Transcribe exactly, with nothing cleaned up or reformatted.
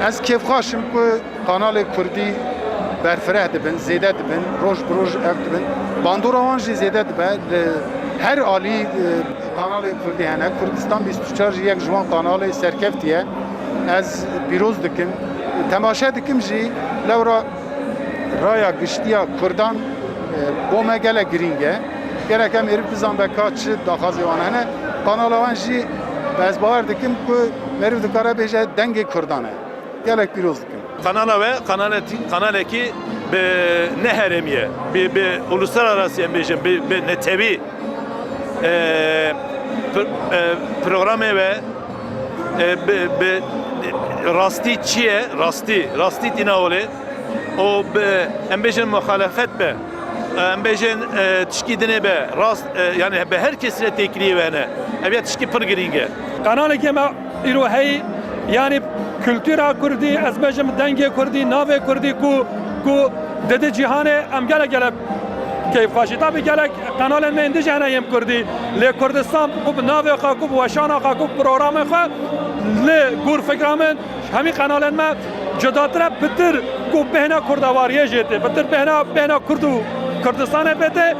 Ez kêfxweş im ku kanalê kurdî berfireh dibin, zêde dibin, roj bi roj ev dibin. Bandora wan jî zêde dibe. Li her alî, e, kanalên kurdî hene. Kurdistan bîst û çar jî yek ji wan kanalê serkeftî ye. Ez pîroz dikim. Temaşe dikim jî lewra raya giştiya kurdan, e, bo me gelek girîng e. Gerek em êrîv bizanbe ka çi daxwazê wan hene. Kanala wan jî ez bawer dikim ku meriv dikare bêje dengê kurdan e. Gelek pîroz dikim. Kanala we kanaleti-, kanalekî bi ne herêmî ye, bi, bi uluslararası em bêjin, bi, bi netewî, e, pr-, e, programê we, e, bi, bi rastî çi ye? Rastî, rastî tîna olê. O bi, em bêjin muhalefet be, e, em bêjin, e, tişkî dinê be, rast, e, yani bi her kesî re têkiliyê we hene. Ev ya tişkî pir girîng e. Kanalekê me îro heyî, yanî kultura kurdî, ez bêjim dengê kurdî, navê kurdî ku, ku didi cîhanê, em gelek gelek keyfxweş î. Tabî gelek kanalên me êndî jî hene yên kurdî. Lê Kurdistan ku bi navê xwe, ku bi weşana xwe, ku bi programê xwe li gor fikra min, hemî kanalên me cudatir e, pitir ku bêhna kurdewariyê jê tê, pitir bêhna, bêhna kurd û Kurdistanê pê tê.